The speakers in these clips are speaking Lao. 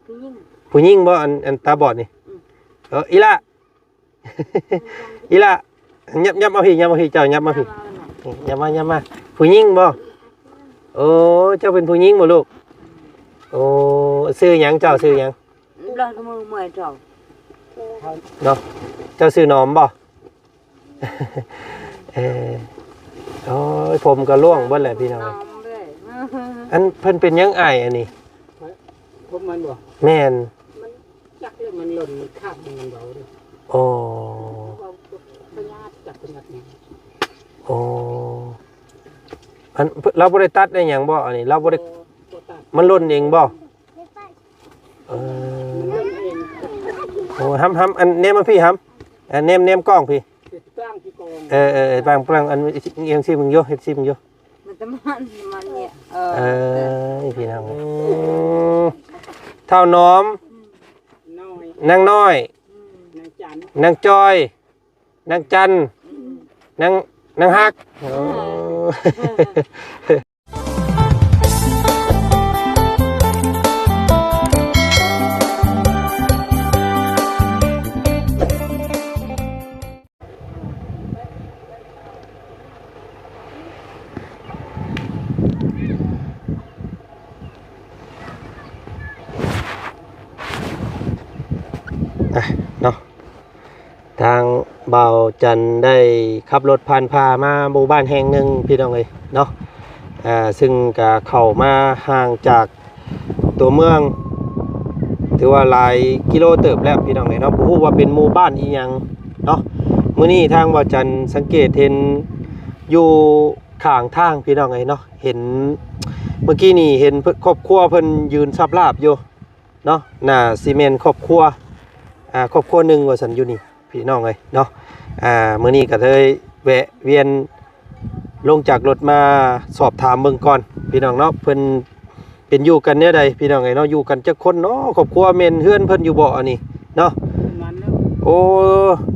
ຜູ້ຍິງ ຜູ້ຍິງບໍ່? ອັນ ອັນຕາບອດນີ້ ອືມ ເອີ ອີ່ຫຼ້າ ອີ່ຫຼ້າ ຫຍັບ ຫຍັບມາພີ້ ຫຍັບມາພີ້ ເຈົ້າຫຍັບມາພີ້ ຫຍັບມາ ຫຍັບມາ ຜູ້ຍິງບໍ່? ໂອ້ ເຈົ້າເປັນຜູ້ຍິງບໍ່ລູກ? ໂອ້ ຊື່ຫຍັງເຈົ້າ? ຊື່ຫຍັງ? ເນາະ ເຈົ້າຊື່ໜອມບໍ່? ເອີ ໂອ້ຍ ຜົມກໍລ່ວງເບິດແຫຼະພີ່ນ້ອງເອີຍ. ອັນເພິ່ນເປັນຫຍັງອ້າຍອັນນີ້? ຜົມມັນບໍ່? ແມ່ນ ມັນຈັກແລ້ວ ມັນຫຼົ່ນ ມັນຂາດ ມັນເບົາເດ້. ໂອ້ ພະຍາດ ຈັກພະຍາດຫຍັງ. ໂອ້ ອັນ ລາວບໍ່ໄດ້ຕັດໄດ້ຫຍັງບໍ່? ອັນນີ້ລາວບໍ່ໄດ້ ບໍ່ ບໍ່ຕັດ ມັນຫຼົ່ນເອງບໍ່? ເອີ ໂອ້ ຫຳ ຫຳ ອັນ ແນມມາພີ້ ຫຳ ອັນ ແນມ ແນມກ້ອງພີ້ ເອີ ເອີ ເອີ ປາງ ປາງ ອັນ ເຮັດຊິເບິ່ງຢູ່ ເຮັດຊິເບິ່ງຢູ່ ມັນຈະມັນ ມັນເນຍ ເອີ ເອີ ພີ່ນ້ອງ ອືມ ທ້າວໜອມ ອືມ ນາງນ້ອຍ ອືມ ນາງຈັນ ນາງຈອຍ ນາງຈັນ ອືມ ນາງ ນາງຮັກ ເອີ ເອີ ອ່ະ ເນາະ ທາງບ່າວຈັນໄດ້ຂັບລົດຜ່ານຜ່າມາໝູ່ບ້ານແຫ່ງໜຶ່ງ ພີ່ນ້ອງເອີຍເນາະ ອ່າ ຊຶ່ງກະເຂົ້າມາຫ່າງຈາກຕົວເມືອງ ຖືວ່າຫຼາຍກິໂລເຕີບແລ້ວ ພີ່ນ້ອງເອີຍເນາະ ບໍ່ຮູ້ວ່າເປັນໝູ່ບ້ານອີ່ຫຍັງເນາະ. ມື້ນີ້ທາງບ່າວຈັນສັງເກດເຫັນຢູ່ຂ້າງທາງ ພີ່ນ້ອງເອີຍເນາະ ເຫັນ ເມື່ອກີ້ນີ້ເຫັນເພິ່ນ ຄອບຄົວເພິ່ນຢືນສັບລາບຢູ່ ເນາະ ໜ້າຊິແມ່ນຄອບຄົວ ອ່າ ຄອບຄົວໜຶ່ງວ່າຊັ້ນຢູ່ນີ້ ພີ່ນ້ອງເອີຍເນາະ. ອ່າ ມື້ນີ້ກໍເລີຍແວະວຽນລົງຈາກລົດມາສອບຖາມເບິ່ງກ່ອນ ພີ່ນ້ອງເນາະ ເພິ່ນເປັນຢູ່ກັນແນວໃດ ພີ່ນ້ອງເອີຍເນາະ. ຢູ່ກັນຈັກຄົນເນາະ ຄອບຄົວ ແມ່ນເຮືອນເພິ່ນຢູ່ບໍ່ອັນນີ້ເນາະ? ປະມານນັ້ນ. ໂອ້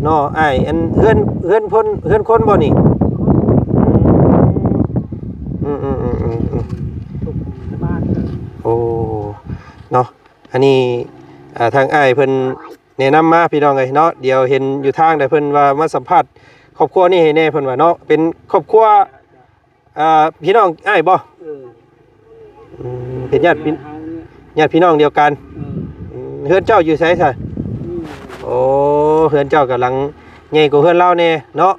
ເນາະ ອ້າຍ ອັນເຮືອນ ເຮືອນເພິ່ນ ເຮືອນຄົນບໍ່ນີ້? ອືມ ອືມໆໆໆ ໂອ້ ເນາະ ອັນນີ້ ອ່າ ທາງອ້າຍເພິ່ນແນະນຳມາ ພີ່ນ້ອງເອີຍເນາະ. ດຽວເຫັນຢູ່ທາງໃດ ເພິ່ນວ່າມາສຳພາດຄອບຄົວນີ້ໃຫ້ແດ່ ເພິ່ນວ່າເນາະ ເປັນຄອບຄົວ ອ່າ ພີ່ນ້ອງອ້າຍບໍ່? ເອີ ອືມ ເປັນຍາດພີ່ ຍາດພີ່ນ້ອງດຽວກັນ. ເອີ ອືມ ເຮືອນເຈົ້າຢູ່ໃສຊະ? ອືມ ໂອ້ ເຮືອນເຈົ້າກຳລັງໃຫຍ່ກວ່າເຮືອນລາວແດ່ເນາະ.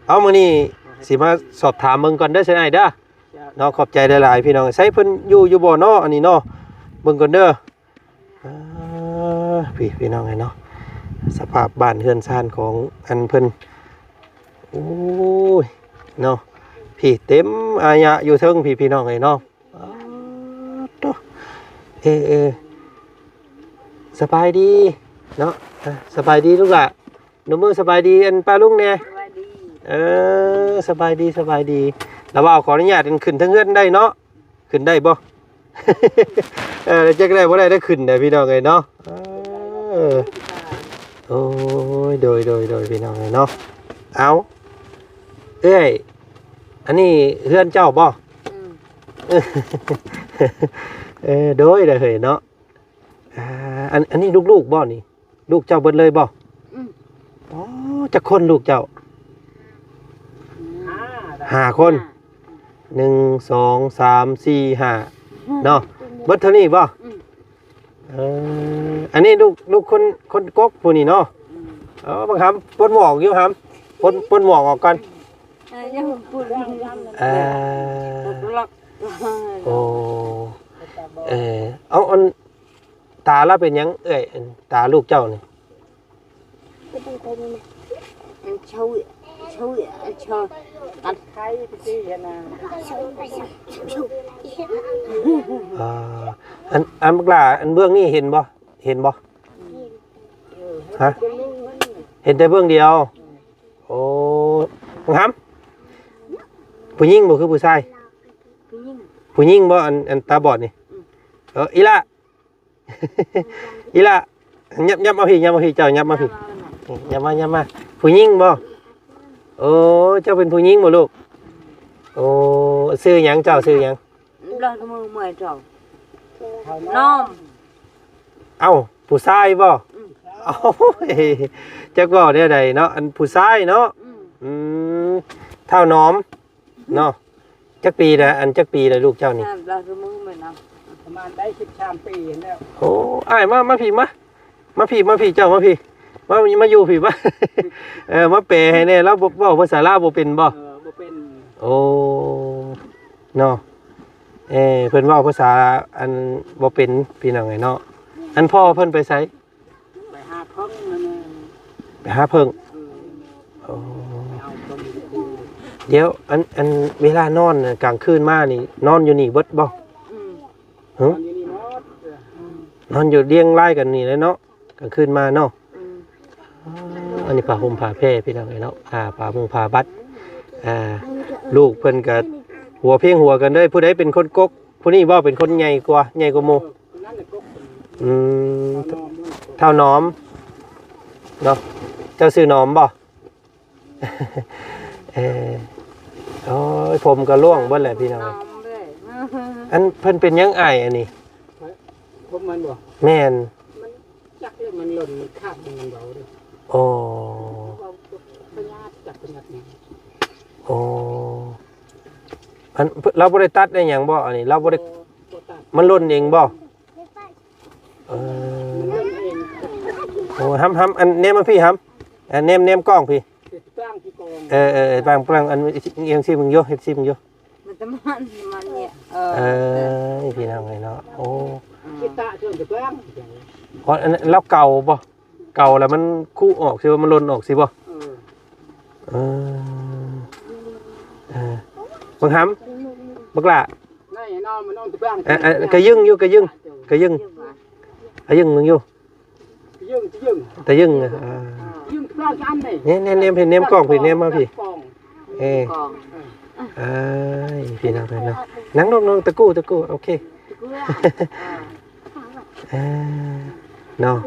ເອົາ ມື້ນີ້ຊິມາສອບຖາມເບິ່ງກ່ອນເດີ ເຊີນອ້າຍເດີ. ເນາະ ຂອບໃຈຫຼາຍໆ ພີ່ນ້ອງ. ໃສເພິ່ນຢູ່ ຢູ່ບໍ່ເນາະ ອັນນີ້ເນາະ ເບິ່ງກ່ອນເດີ. ອ່າ ພີ່ ພີ່ນ້ອງເອີຍເນາະ ສະພາບບ້ານເຮືອນຊານຂອງອັນເພິ່ນ ໂອ້ຍ ເນາະ ພີ່ ເຕັມອາຍະຢູ່ເທິງ ພີ່ ພີ່ນ້ອງເອີຍເນາະ. ປາດໂທ້ ເອີ ເອີ ສະບາຍດີເນາະ ອ່າ ສະບາຍດີລູກຫຼ້າ. ໜຸ່ມມື ສະບາຍດີ ອັນ ປ້າລຸງແດ່. ສະບາຍດີ ເອີ ສະບາຍດີ ສະບາຍດີ. ລະວ່າຂໍອະນຸຍາດຂຶ້ນເທິງເຮືອນໄດ້ເນາະ ຂຶ້ນໄດ້ບໍ່? ເອີ ຈັກໄດ້ບໍ່ໄດ້ ໄດ້ຂຶ້ນໄດ້ ພີ່ນ້ອງເອີຍເນາະ. ເອີ ໂອ້ຍ ໂດຍ ໂດຍ ໂດຍ ພີ່ນ້ອງເອີຍເນາະ. ເອົາ ເອື້ອຍ ອັນນີ້ເຮືອນເຈົ້າບໍ່? ອືມ ເອີ ໂດຍ ເດີເຮີຍເນາະ. ອ່າ ອັນ ອັນນີ້ລູກໆບໍ່ນີ້? ລູກເຈົ້າເບິດເລີຍບໍ່? ອືມ ອໍ ຈັກຄົນລູກເຈົ້າ? ຫ້າ ຫ້າຄົນ ຫ້າ ໜຶ່ງ ສອງ ສາມ ສີ່ ຫ້າ ເນາະ ເບິດເທົ່ານີ້ບໍ່? ອືມ ເອີ ອັນນີ້ລູກ ລູກຄົນ ຄົນກົກຜູ້ນີ້ເນາະ. ອືມ ເອີ ບັກຫຳປົດໝວກຢູ່ຫຳ ປົດ ປົດໝວກອອກກ່ອນ. ເອີ ຍັງ ເອີ ໂອ້ ເອີ ເອົາ ອັນ ຕາລາວເປັນຫຍັງເອື້ອຍ? ອັນຕາລູກເຈົ້ານີ້ ເຊົາ ເຊົາ ເຊົາ ຕັດໄຄໄປຊີ້ຫັ້ນນະ. ອ່າ ອັນ ອັນບັກຫຼ້າ ອັນເບື້ອງນີ້ເຫັນບໍ່? ເຫັນບໍ່? ຮະ? ເຫັນແຕ່ເບື້ອງດຽວ. ໂອ້ ບັກຫຳ ຜູ້ຍິງບໍ່ຄືຜູ້ຊາຍ? ຜູ້ຍິງ ຜູ້ຍິງບໍ່? ອັນ ອັນຕາບອດນີ້. ອືມ ເອີ ອີ່ຫຼ້າ ອີ່ຫຼ້າ ຫຍັບ ຫຍັບມາພີ້ ຫຍັບມາພີ້ ເຈົ້າຫຍັບມາພີ້ ຫຍັບມາ ຫຍັບມາ. ຜູ້ຍິງບໍ່? ໂອ້ ເຈົ້າເປັນຜູ້ຍິງບໍ່ລູກ? ໂອ້ ຊື່ຫຍັງເຈົ້າ? ຊື່ຫຍັງ? ນ້ອມ. ເອົ້າ ຜູ້ຊາຍບໍ່? ອືມ ເອົ້າ ຈັກເວົ້າແນວໃດເນາະ ອັນຜູ້ຊາຍເນາະ. ອືມ ອືມ ທ້າວໜອມເນາະ ຈັກປີແລ້ວ? ອັນຈັກປີແລ້ວລູກເຈົ້ານີ້? ປະມານໄດ້ສິບສາມປີແລ້ວ. ໂອ້ ອ້າຍ ມາ ມາພີ້ ມາ ມາພີ້ ມາພີ້ ເຈົ້າມາພີ້ ມາ ມາຢູ່ພີ້ ມາ ເອີ ມາແປໃຫ້ແດ່. ລາວບໍ່ ເວົ້າພາສາລາວບໍ່ເປັນບໍ່? ເອີ ບໍ່ເປັນ. ໂອ້ ເນາະ ເອີ ເພິ່ນເວົ້າພາສາອັນບໍ່ເປັນ ພີ່ນ້ອງເອີຍເນາະ. ອັນພໍ່ເພິ່ນໄປໃສ? ໄປຫາເຜິ້ງນັ້ນນະ ໄປຫາເຜິ້ງ. ເອີ ໂອ້ ໄປເອົາເຜິ້ງຢູ່ພູ. ດຽວ ອັນ ອັນເວລານອນນະ ກາງຄືນມານີ້ ນອນຢູ່ນີ້ເບິດບໍ່? ອືມ ຫື? ນອນຢູ່ນີ້ໝົດ. ເອີ ອືມ ນອນຢູ່ລຽງລາຍກັນນີ້ແຫຼະເນາະ ກາງຄືນມາເນາະ. ອືມ ອາ ອັນນີ້ຜ້າຫົ່ມຜ້າແພພີ່ນ້ອງເອີຍເນາະ ຜ້າມຸງຜ້າບັດ. ອ່າ ລູກເພິ່ນກະຫົວພຽງຫົວກັນເລີຍ. ຜູ້ໃດເປັນຄົນກົກ? ຜູ້ນີ້ບໍ່ ເປັນຄົນໃຫຍ່ກວ່າ ໃຫຍ່ກວ່າໝູ່? ອືມ ທ້າວໜອມເນາະ. ເຈົ້າຊື່ໜອມບໍ່? ເອີ ໂອ້ຍ ຜົມກໍລ່ວງເບິດແຫຼະພີ່ນ້ອງ. ອັນເພິ່ນເປັນຫຍັງອ້າຍອັນນີ້? ຜົມມັນບໍ່? ແມ່ນ ມັນຈັກແລ້ວ ມັນຫຼົ່ນ ມັນຂາດ ມັນເບົາເດ້. ໂອ້ ພະຍາດ ຈັກພະຍາດຫຍັງ. ໂອ້ ອັນ ລາວບໍ່ໄດ້ຕັດໄດ້ຫຍັງບໍ່? ອັນນີ້ລາວບໍ່ໄດ້ ບໍ່ ບໍ່ຕັດ. ມັນຫຼົ່ນເອງບໍ່? ເອີ ໂອ້ ຫຳ ຫຳ ອັນແນມມາພີ້ ຫຳ ອັນແນມ ແນມກ້ອງພີ້. ເອີ ເອີ ເອີ ປາງ ປາງ ອັນ ເຮັດຊີເບິ່ງຢູ່ ເຮັດຊີເບິ່ງຢູ່. ມັນຈະມັນ ມັນເນຍ ເອີ ເອີ ພີ່ນ້ອງເອີຍເນາະ. ໂອ້ ກິດຕະເຄື່ອງຈະແປງ ອໍ ອັນນັ້ນລາວເກົ່າບໍ່? ເກົ່າແລ້ວມັນຄຸອອກຊິບໍ່? ມັນຫຼົ່ນອອກຊິບໍ່? ເອີ ເອີ ເອີ ບັກຫຳ ບັກຫຼ້າ ເອີ ເອີ ກະຍຶ່ງຢູ່ ກະຍຶ່ງ ກະຍຶ່ງ ກະຍຶ່ງເບິ່ງຢູ່. ຕະຍຶ່ງ ຕະຍຶ່ງ ອ່າ ແນມ ແນມ ແນມກ້ອງພີ້ ແນມມາພີ້. ເອີ ອ້າຍ ພີ່ນ້ອງເອີຍເນາະ ນັ່ງລົງ ນັ່ງ ຕະກູ້ ຕະກູ້ ໂອເຄ ຕະກູ້ ເອີ ເນາະ.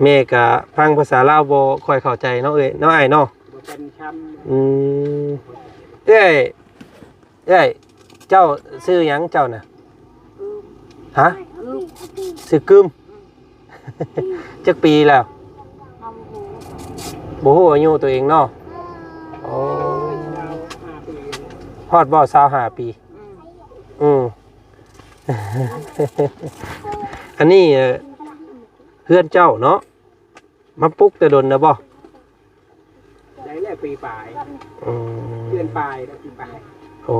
ແມ່ກະຟັງພາສາລາວບໍ່ຄ່ອຍເຂົ້າໃຈເນາະເອີຍ ເນາະອ້າຍເນາະ. ອືມ ເອີຍ ເອີຍ ເຈົ້າຊື່ຫຍັງເຈົ້ານະ? ຮະ? ຊື່ກຶມ. ຈັກປີແລ້ວ? ບໍ່ຮູ້ອາຍຸຕົວເອງເນາະ. ໂອ້ ຮອດບໍ່ ຊາວຫ້າປີ? ອືມ ອັນນີ້ ເອີ ເຮືອນເຈົ້າເນາະ ມາປຸກແຕ່ດົນແລ້ວບໍ່? ໄດ້ແລ້ວປີປາຍ. ອືມ ເດືອນປາຍແລ້ວ ປີປາຍ. ໂອ້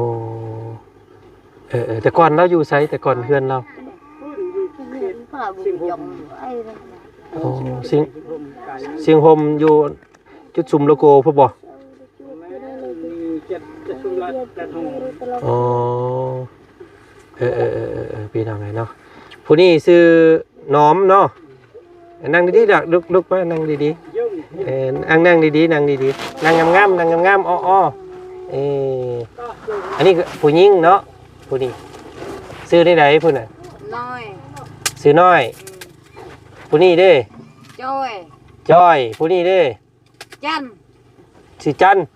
ເອີໆ ແຕ່ກ່ອນລາວຢູ່ໃສ? ແຕ່ກ່ອນເຮືອນລາວ ພຸ້ນ ຢູ່ເຂດຊຽງຫົ່ມ. ໂອ້ ຊຽງຫົ່ມ ຊຽງຫົ່ມ ຢູ່ຈຸດສຸມໂລໂກພຸ້ນບໍ່? ແມ່ນ ເຈັດ ເຈັດສຸມລະ ແປດຫົ່ມ. ໂອ້ ເອີໆ ພີ່ນ້ອງເອີຍເນາະ ຜູ້ນີ້ຊື່ໜອມເນາະ. ນັ່ງດີໆ ລຸກ ລຸກມານັ່ງດີໆ. ເອີ ນັ່ງ ນັ່ງດີໆ ນັ່ງດີໆ ນັ່ງງາມໆ ນັ່ງງາມໆ. ອໍໆ ເອີ ອັນນີ້ຄືຜູ້ຍິງເນາະ ຜູ້ນີ້ຊື່ແນວໃດ? ຜູ້ນັ້ນ ນ້ອຍ ຊື່ນ້ອຍ. ອືມ ຜູ້ນີ້ເດ້? ຈອຍ ຈອຍ. ຜູ້ນີ້ເດ້? ຈັນ ຊື່ຈັນ. ອືມ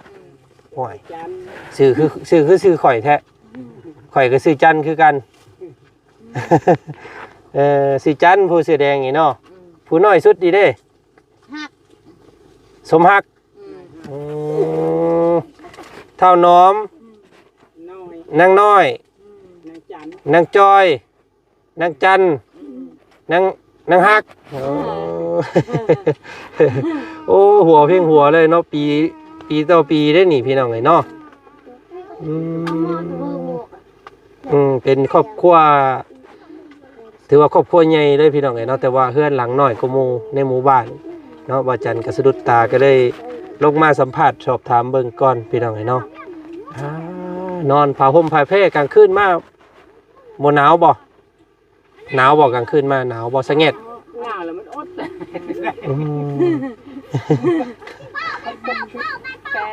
ໂອ້ຍ ຈັນ ຊື່ຄື ຊື່ຄືຊື່ຂ້ອຍແທ້. ຂ້ອຍກໍຊື່ຈັນຄືກັນ. ເອີ ຊື່ຈັນ ຜູ້ເສື້ອແດງນີ້ເນາະ. ອືມ ຜູ້ນ້ອຍສຸດນີ້ເດ້? ຮັກ ສົມຮັກ. ອືມ ອືມ ທ້າວໜອມ ອືມ ນາງນ້ອຍ ອືມ ນາງຈັນ ນາງຈອຍ ນາງຈັນ ອືມ ນາງ ນາງຮັກ. ໂອ້ ໂອ້ ຫົວພຽງຫົວເລີຍເນາະ ປີ ປີຕໍ່ປີເດ້ນີ້ ພີ່ນ້ອງເອີຍເນາະ. ອືມ ອືມ ເປັນຄອບຄົວ ຖືວ່າຄອບຄົວໃຫຍ່ເລີຍພີ່ນ້ອງເອີຍເນາະ ແຕ່ວ່າເຮືອນຫຼັງນ້ອຍກວ່າໝູ່ໃນໝູ່ບ້ານເນາະ. ບ່າວຈັນກໍສະດຸດຕາ ກໍເລີຍລົງມາສຳພາດສອບຖາມເບິ່ງກ່ອນພີ່ນ້ອງເອີຍເນາະ. ອ່າ ນອນຜ້າຫົ່ມຜ້າແພກາງຄືນມາ ບໍ່ໜາວບໍ່? ໜາວບໍ່? ກາງຄືນມາໜາວບໍ່ສະແງດ? ໜາວແລ້ວມັນອົດ. ອືມ ແບ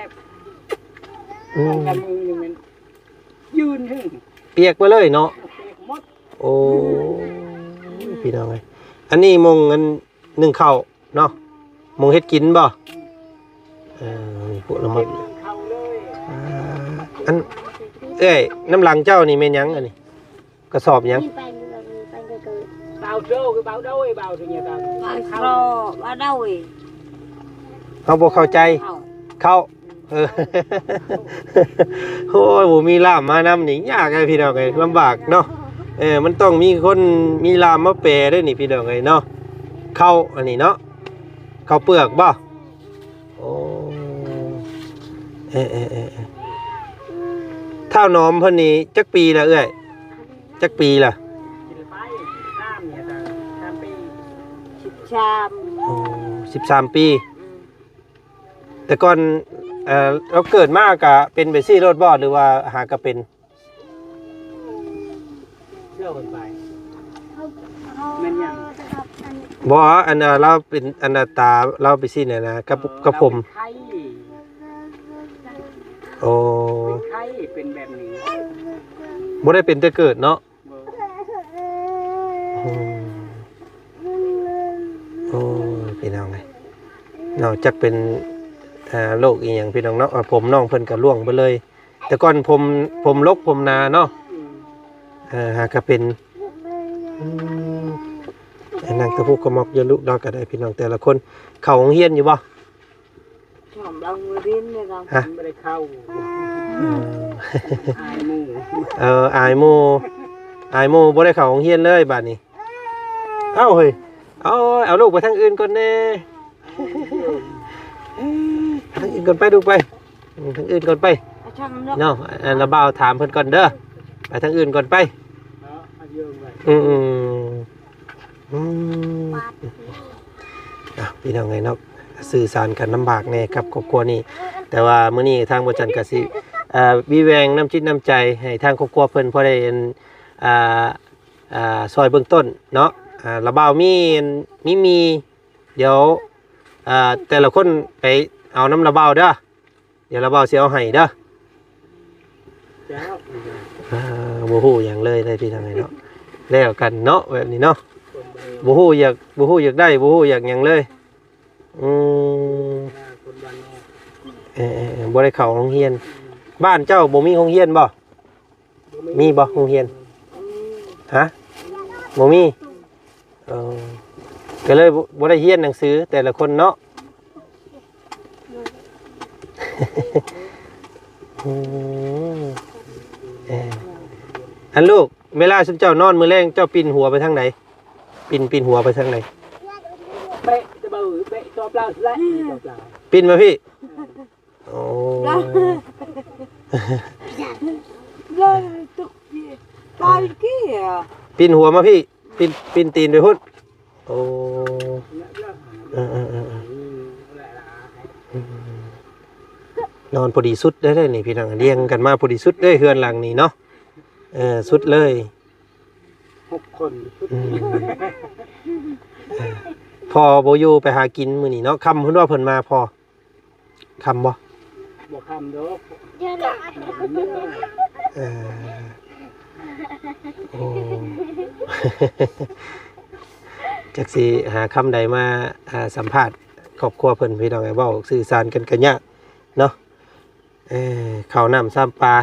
ບ ອືມ ກາງມືນີ້ມັນຢືນຫຶ້ງ ປຽກໄປເລີຍເນາະ. ປຽກໝົດ. ໂອ້ຍ ພີ່ນ້ອງເອີຍ ອັນນີ້ໝ່ອງອັນໜຶ້ງເຂົ້າເນາະ ໝ່ອງເຮັດກິນບໍ່? ເອີ ນີ້ພວກນ້ຳມັນ ອ່າ ອັນ ເອີຍ ນ້ຳຫຼັງເຈົ້ານີ້ແມ່ນຫຍັງອັນນີ້? ກະສອບຫຍັງ? ປາ Bao trô, cái bao đôi, bao thì nhiều tao. Bao trô, bao đôi. ເຮົາບໍ່ເຂົ້າໃຈ Bao. ເຂົ້າ ເອີ ໂອ້ຍ ບໍ່ມີລ່າມມານຳນີ້ຍາກເດ້ພີ່ນ້ອງເອີຍ ລຳບາກເນາະ. ເອີ ມັນຕ້ອງມີຄົນມີລ່າມມາແປເດ້ນີ້ພີ່ນ້ອງເອີຍເນາະ. ເຂົ້າອັນນີ້ເນາະ ເຂົ້າເປືອກບໍ່? ໂອ້ ເອີໆໆໆ ທ້າວໜອມເພິ່ນນີ້ຈັກປີລະເອື້ອຍ? ຈັກປີລະ? ສິບສາມ ໂອ້ ສິບສາມປີ. ອືມ ແຕ່ກ່ອນ ເອີ ລາວເກີດມາກະເປັນແບບຊີ້ໂລດບໍ່ ຫຼືວ່າຫາກະເປັນ? ແມ່ນຫຍັງ? ບໍ່ ອັນ ລາວເປັນ ອັນ ຕາລາວເປັນຊີ້ແນະນະ ກັບ ກັບຜົມ. ໂອ້ ເປັນໄຂ້ ເປັນແບບນີ້ ບໍ່ໄດ້ເປັນແຕ່ເກີດເນາະ. ບໍ່ ອືມ ໂອ້ຍ ພີ່ນ້ອງເອີຍ ນອກຈາກເປັນ ເອີ ໂລກອີ່ຫຍັງພີ່ນ້ອງເນາະ ເອີ ຜົມນ້ອງເພິ່ນກະລ່ວງເບິດເລີຍ. ແຕ່ກ່ອນຜົມ ຜົມລົກຜົມໜາເນາະ. ອືມ ເອີ ຫາກະເປັນ ອືມ ນັ່ງຕະປຸກກະໝອກຢູ່ລູກດອກກະໄດ້ ພີ່ນ້ອງແຕ່ລະຄົນ. ເຂົ້າໂຮງຮຽນຢູ່ບໍ່? ຖາມລາວໂຮງຮຽນແດ່ລາວ ຮະ? ບໍ່ໄດ້ເຂົ້າ ເອີ ອາຍໝູ່ ເອີ ອາຍໝູ່ ອາຍໝູ່ ບໍ່ໄດ້ເຂົ້າໂຮງຮຽນເລີຍບາດນີ້. ເອົ້າ ເຮີ້ຍ ເອົາ ເອົາລູກໄປທາງອື່ນກ່ອນແດ່ ທາງອື່ນກ່ອນໄປລູກໄປ ທາງອື່ນກ່ອນໄປ ເອົາຊ່າງເນາະ ເນາະ. ອັນລະບ່າວຖາມເພິ່ນກ່ອນເດີ ໄປທາງອື່ນກ່ອນໄປ. ເອົາ ເອົາໂຍມໄປ ອືມ ອືມ ອືມ ອ່ະ ພີ່ນ້ອງເອີຍເນາະ ສື່ສານກັນລຳບາກແດ່ກັບຄອບຄົວນີ້ ແຕ່ວ່າມື້ນີ້ທາງບໍ່ຈັນກະຊິ ເອີ ວິແວງນ້ຳຈິດນ້ຳໃຈໃຫ້ທາງຄອບຄົວເພິ່ນ ພໍໄດ້ ອັນ ອ່າ ອ່າ ຊ່ອຍເບື້ອງຕົ້ນເນາະ. ອ່າ ລະບ່າວມີ ມີ ມີ ດຽວ ອ່າ ແຕ່ລະຄົນໄປເອົານຳລະບ່າວເດີ. ດຽວລະບ່າວຊິເອົາໃຫ້ເດີ. ເຈົ້າ ອ່າ ບໍ່ຮູ້ຫຍັງເລີຍເດ້ພີ່ນ້ອງເອີຍເນາະ ແລ້ວກັນເນາະ ແບບນີ້ເນາະ ຄົນບ້ານນອກ ບໍ່ຮູ້ຢາກ ບໍ່ຮູ້ຢາກໄດ້ ບໍ່ຮູ້ຢາກຫຍັງເລີຍ. ອືມ ອ່າ ຄົນບ້ານນອກ ເອີໆໆ ບໍ່ໄດ້ເຂົ້າໂຮງຮຽນ. ອືມ ບ້ານເຈົ້າບໍ່ມີໂຮງຮຽນບໍ່? ບໍ່ມີ ມີບໍ່ໂຮງຮຽນ? ບໍ່ມີ ຮະ? ບໍ່ມີ. ເອີ ກະເລີຍບໍ່ ບໍ່ໄດ້ຮຽນໜັງສືແຕ່ລະຄົນເນາະ. ອືມ ເອີ ອັນລູກ ເວລາຊຸມເຈົ້ານອນມື້ແລງ ເຈົ້າປິ່ນຫົວໄປທາງໃດ? ປິ່ນ ປິ່ນຫົວໄປທາງໃດ? ເປະຕະເບີ ເປະຕົວເປົ່າແຫຼະ ຕົວເປົ່າ ປິ່ນມາພີ້. ໂອ້ ລະ ລະ ຕົກ ຕາຍກີ້ອະ ປິ່ນຫົວມາພີ້ ປິ່ນ ປິ່ນຕີນໄປພຸ້ນ. ໂອ້ ເອີໆໆໆ ອືມ ນອນພໍດີສຸດເດ້ນີ້ພີ່ນ້ອງ ລຽງກັນມາພໍດີສຸດເດ້ເຮືອນຫຼັງນີ້ເນາະ. ເອີ ສຸດເລີຍ ຫົກຄົນ. ອືມ ເອີ ພໍ່ບໍ່ຢູ່ໄປຫາກິນມື້ນີ້ເນາະ ຄ່ຳພຸ້ນວ່າເພິ່ນມາພໍ່. ຄ່ຳບໍ່? ບໍ່ຄ່ຳດອກ. ເອີ ໂອ້ ຈັກຊິຫາຄຳໃດມາ ອ່າ ສຳພາດຄອບຄົວເພິ່ນ ພີ່ນ້ອງເອີຍ ເວົ້າສື່ສານກັນກະຍາກເນາະ. ເອີ ເຂົ້ານ້ຳຊຳປາ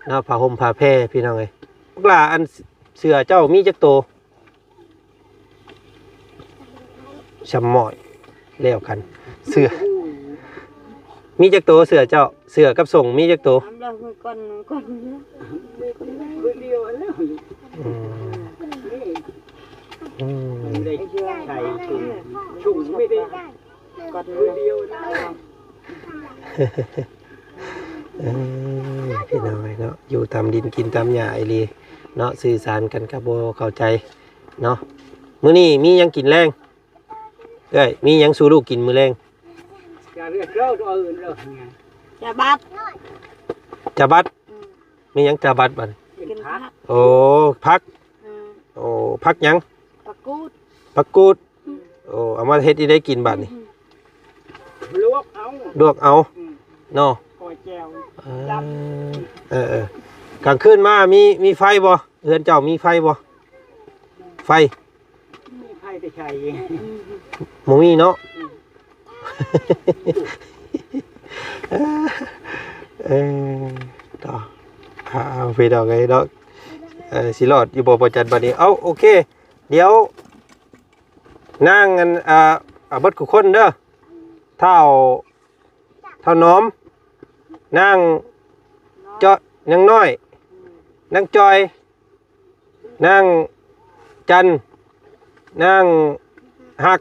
ເນາະ ຜ້າຫົ່ມຜ້າແພ ພີ່ນ້ອງເອີຍ. ບັກຫຼ້າ ອັນເສື້ອເຈົ້າມີຈັກໂຕ? ຊຳໝ້ອຍ ແລ້ວກັນ ເສື້ອ ມີຈັກໂຕເສື້ອເຈົ້າ? ເສື້ອກັບສົ້ງມີຈັກໂຕ? ອືມ ອືມ ເອີ ພີ່ນ້ອງເອີຍເນາະ ຢູ່ຕາມດິນກິນຕາມຫຍ້າອີ່ຫຼີເນາະ ສື່ສານກັນກະບໍ່ເຂົ້າໃຈເນາະ. ມື້ນີ້ມີຫຍັງກິນແລງ? ເອື້ອຍ ມີຫຍັງສູ່ລູກກິນມື້ແລງ? ຈາບັດ ຈາບັດ ອືມ ມີຫຍັງຈາບັດບັດ? ກິນຜັກ ໂອ້ ຜັກ ອືມ ໂອ້ ຜັກຫຍັງ? ຜັກກູດ ຜັກກູດ ອືມ ໂອ້ ເອົາມາເຮັດອີ່ໃດກິນບາດນີ້? ອືມ ລວກເອົາ ລວກເອົາ ອືມ ເນາະ ກ້ອຍແຈ່ວ ເອີ ເອີ ກາງຄືນມາມີ ມີໄຟບໍ່? ເຮືອນເຈົ້າມີໄຟບໍ່? ໄຟ ມີໃຜໄປໃຊ້ ບໍ່ມີເນາະ ອືມ ເອີ ຕໍ່ ເອົາ ເອົາ ພີ່ນ້ອງເອີຍເນາະ ເອີ ຊິລອດຢູ່ບໍ່ ບໍ່ຈັດບັດນີ້? ເອົາ ໂອເຄ ດຽວນາງອັນ ອ່າ ເອົາເບິດທຸກຄົນເດີ ທ້າວ ທ້າວໜອມ ນາງເຈາະ ນາງນ້ອຍ ນາງຈ່ອຍ ນາງຈັນ ນາງຮັກ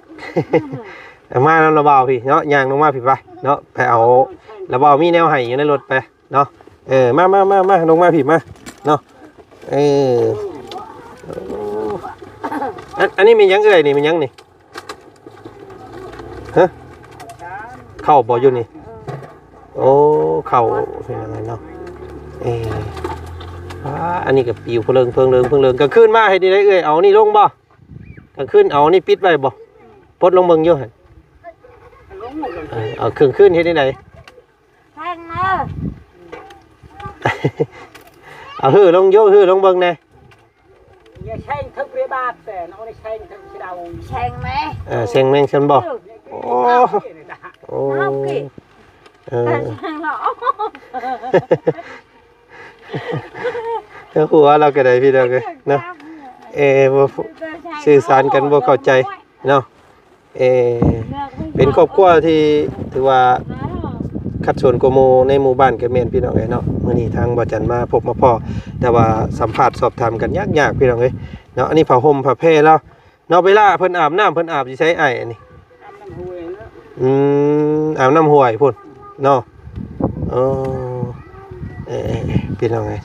ເອົາມານຳລາວບ່າວພີ້ເນາະ ຍ່າງລົງມາພີ້ໄປເນາະ ໄປເອົາລາວບ່າວມີແນວໃຫ້ຢູ່ໃນລົດໄປເນາະ ເອີ ມາ ມາ ມາ ມາ ລົງມາພີ້ມາເນາະ ເອີ ອັນ ອັນນີ້ແມ່ນຫຍັງເອື້ອຍນີ້ ແມ່ນຫຍັງນີ້? ຮະ ເຂົ້າບໍ່ຢູ່ນີ້? ໂອ້ ເຂົ້າເປັນຫຍັງເນາະ ເອີ ອ່າ ອັນນີ້ກໍປິວເພີງເພີງເລີງເພີງເລີງ ກາງຄືນມາເຮັດຈັ່ງໃດເອື້ອຍ ເອົານີ້ລົງບໍ່? ກາງຄືນເອົານີ້ປິດໄວ້ບໍ່? ປົດລົງເບິ່ງຢູ່ຫັ້ນ ເອີ ເອົາເຄື່ອງຄືນເຮັດຈັ່ງໃດ? ແພງເດີ ເອົາຮື້ລົງຢູ່ ຮື້ລົງເບິ່ງແດ່ ແຊງເທິງເຣບາດແຕ່ເນາະ ແຊງເທິງຊິດາວ ແຊງແມ ເອີ ແຊງແມງຊັ້ນບໍ່? ໂອ້ ໂອ້ ເອີ ແຊງເນາະ ເຈົ້າຫົວລາວກໍໄດ້ພີ່ນ້ອງເອີຍເນາະ ເອີ ບໍ່ສື່ສານກັນບໍ່ເຂົ້າໃຈເນາະ ເອີ ເປັນຄອບຄົວທີ່ຖືວ່າຄັດສົນກວ່າໝູ່ໃນໝູ່ບ້ານກໍແມ່ນພີ່ນ້ອງເອີຍເນາະ ມື້ນີ້ທາງບ່າວຈັນມາພົບມາພໍ້ ແຕ່ວ່າສຳພາດສອບຖາມກັນຍາກໆ ພີ່ນ້ອງເອີຍເນາະ ອັນນີ້ຜ້າຫົ່ມຜ້າແພລາວ ເນາະ ເວລາເພິ່ນອາບນ້ຳ ເພິ່ນອາບຢູ່ໃສອ້າຍ ອັນນີ້? ອາບນ້ຳຫ້ວຍເນາະ ອືມ ອາບນ້ຳຫ້ວຍພຸ້ນເນາະ ເອີ ເອີ ເອີ ພີ່ນ້ອງເອີຍ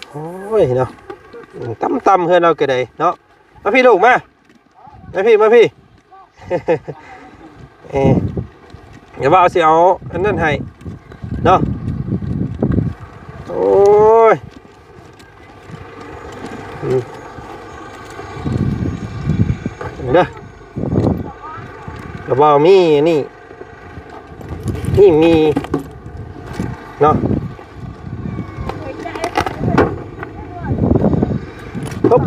ໂອ້ຍເນາະ ອືມ ຕ່ຳໆ ເຮືອນລາວກໍໄດ້ເນາະ ມາພີ້ລູກ ມາ ມາພີ້ ມາພີ້ ເອີ ດຽວບ່າວຊິເອົາອັນນັ້ນໃຫ້ເນາະ ໂອ້ຍ ອືມ ເດີ ກະເວົ້າມີອັນນີ້ ນີ້ມີເນາະ ປຶບ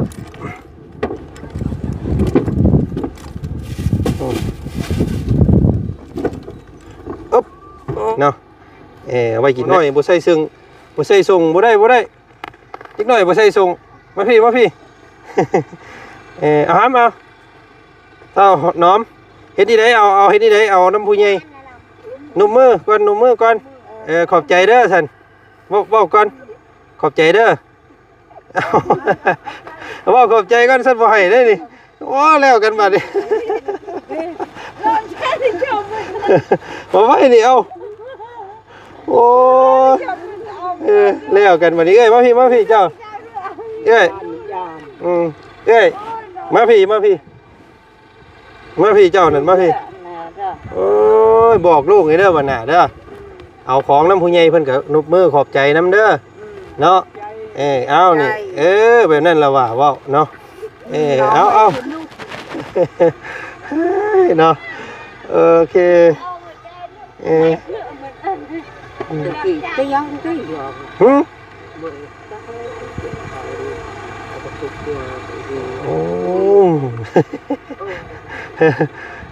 ອືມ ອຶບ ເນາະ ເອີ ເອົາໄວ້ກິນ ເດັກນ້ອຍບໍ່ໃສ່ເຊິ່ງ ບໍ່ໃສ່ສົ່ງ ບໍ່ໄດ້ ບໍ່ໄດ້ ເດັກນ້ອຍບໍ່ໃສ່ສົ່ງ ມາພີ້ ມາພີ້ ເອີ ເອົາຫຳ ເອົາ ເອົາໜອມ ເຮັດນີ້ໄດ໋ ເອົາ ເອົາເຮັດນີ້ໄດ໋ ເອົານຳຜູ້ໃຫຍ່ ນຸບມືກ່ອນ ນຸບມືກ່ອນ ເອີ ຂອບໃຈເດີຊັ້ນ ເວົ້າ ເວົ້າກ່ອນ ຂອບໃຈເດີ ເວົ້າຂອບໃຈກ່ອນ ຊັ້ນບໍ່ໃຫ້ເດ້ນີ້ ໂອ້ ແລ້ວກັນບາດນີ້ ບໍ່ໄວ້ນີ້ ເອົາ ໂອ້ຍ ເອີ ແລ້ວກັນບາດນີ້ ເອື້ອຍ ມາພີ້ ມາພີ້ເຈົ້າ ເອື້ອຍ ອືມ ເອື້ອຍ ມາພີ້ ມາພີ້ ມາພີ້ເຈົ້ານັ້ນ ມາພີ້ ໂອ້ຍ ບອກລູກໃຫ້ເດີ ບັດໜ້າເດີ ເອົາຂອງນຳຜູ້ໃຫຍ່ເພິ່ນກໍນຸບມືຂອບໃຈນຳເດີ ເນາະ ເອີ ເອົານີ້ ເອີ ແບບນັ້ນລະວ່າເວົ້າເນາະ ເອີ ເອົາ ເອົາ ເນາະ ໂອເຄ ເອີ ຕະກີ້ ຕະຍັງ ຕະຢອກ ຫື? ໂອ້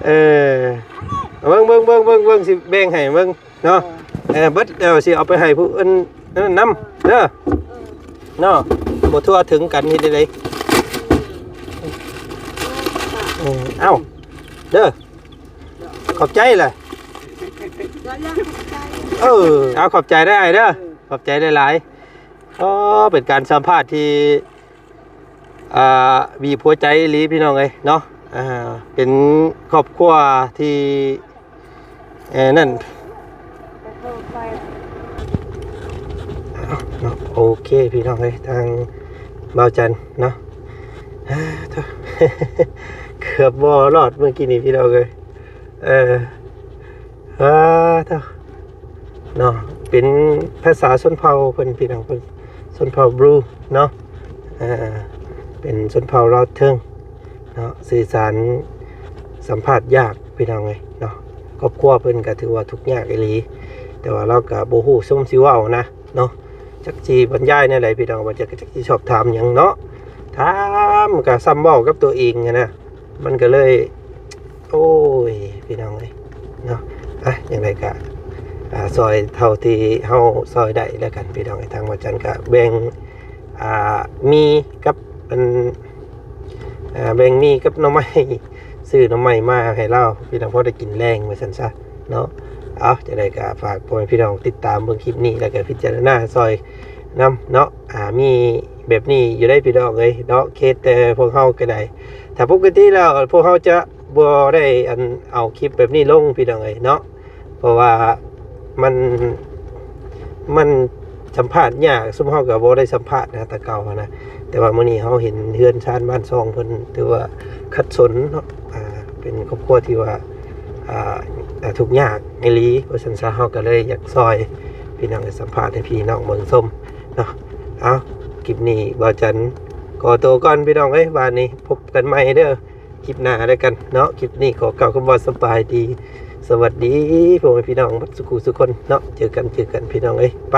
ເອີ ເບິ່ງ ເບິ່ງ ເບິ່ງ ເບິ່ງ ຊິແບ່ງໃຫ້ເບິ່ງເນາະ ເອີ ເບິດແລ້ວຊິເອົາໄປໃຫ້ຜູ້ອື່ນນັ້ນນຳເດີ ເນາະ ບໍ່ທົ່ວເຖິງກັນເຮັດຈັ່ງໃດ ເອີ ເອົ້າ ເດີ ຂອບໃຈລະ ເອີ ເອົາ ຂອບໃຈເດີອ້າຍເດີ ຂອບໃຈຫຼາຍໆ ອໍ ເປັນການສຳພາດທີ່ ອ່າ ບີບຫົວໃຈອີ່ຫຼີພີ່ນ້ອງເອີຍເນາະ ອ່າ ເປັນຄອບຄົວທີ່ ເອີ ນັ້ນ ເອົາເນາະ ໂອເຄພີ່ນ້ອງເອີຍ ທາງບ່າວຈັນເນາະ ເກືອບບໍ່ລອດມື້ກີ້ນີ້ພີ່ນ້ອງເອີຍ ເອີ ອາ ເນາະ ເປັນພາສາຊົນເຜົ່າເພິ່ນ ພີ່ນ້ອງເພິ່ນ ຊົນເຜົ່າບຣູເນາະ ເປັນຊົນເຜົ່າລາວເທິງເນາະ ສື່ສານສຳພາດຍາກພີ່ນ້ອງເອີຍເນາະ ຄອບຄົວເພິ່ນກໍຖືວ່າທຸກຍາກອີ່ຫຼີ ແຕ່ວ່າລາວກໍບໍ່ຮູ້ຊົມຊິເວົ້ານະເນາະ ຈັກຊິບັນຍາຍແນວໃດພີ່ນ້ອງ ວ່າຈັກ ຈັກຊິສອບຖາມຫຍັງເນາະ ຖາມກໍສ່ຳເວົ້າກັບຕົວເອງຫັ້ນນະ ມັນກໍເລີຍ ໂອ້ຍ ພີ່ນ້ອງເອີຍເນາະ ອ່ະ ຈັ່ງໃດກະ ອ່າ ຊ່ອຍເທົ່າທີ່ເຮົາຊ່ອຍໄດ້ແລ້ວກັນ ພີ່ນ້ອງເອີຍ ທາງບ່າວຈັນກະແບ່ງ ອ່າ ໝີ່ກັບອັນ ອ່າ ແບ່ງໝີ່ກັບໜໍ່ໄມ້ ຊື້ໜໍ່ໄມ້ມາໃຫ້ລາວ ພີ່ນ້ອງພໍໄດ້ກິນແລງວ່າຊັ້ນຊະເນາະ. ເອົາ ຈັ່ງໃດກໍຝາກພໍ່ແມ່ພີ່ນ້ອງຕິດຕາມເບິ່ງຄລິບນີ້ ແລ້ວກໍພິຈາລະນາຊ່ອຍນຳເນາະ. ອ່າ ມີແບບນີ້ຢູ່ໄດ້ພີ່ນ້ອງເອີຍເນາະ ເຂດແຕ່ພວກເຮົາກໍໄດ້. ຖ້າປົກກະຕິແລ້ວພວກເຮົາຈະບໍ່ໄດ້ອັນເອົາຄລິບແບບນີ້ລົງພີ່ນ້ອງເອີຍເນາະ ເພາະວ່າມັນ ມັນສຳພາດຍາກ ຊຸມເຮົາກໍບໍ່ໄດ້ສຳພາດນະ ແຕ່ເກົ່າຫັ້ນນະ. ແຕ່ວ່າມື້ນີ້ເຮົາເຫັນເຮືອນຊານບ້ານຊ່ອງເພິ່ນ ຖືວ່າຂັດສົນເນາະ ອ່າ ເປັນຄອບຄົວທີ່ວ່າ ອ່າ ທຸກຍາກອີ່ຫຼີ ວ່າຊັ້ນຊະ. ເຮົາກໍເລີຍຢາກຊ່ອຍພີ່ນ້ອງ ສຳພາດໃຫ້ພີ່ນ້ອງເບິ່ງຊົມເນາະ. ເອົາ ຄລິບນີ້ບ່າວຈັນຂໍຕົວກ່ອນພີ່ນ້ອງເອີຍ ບາດນີ້ພົບກັນໃໝ່ເດີ ຄລິບໜ້າແລ້ວກັນເນາະ. ຄລິບນີ້ຂໍກ່າວຄຳວ່າສະບາຍດີ ສະຫວັດດີ ພໍ່ແມ່ພີ່ນ້ອງເບິດສູ່ຜູ້ສູ່ຄົນເນາະ. ເຈີກັນ ເຈີກັນພີ່ນ້ອງເອີຍ ໄປ.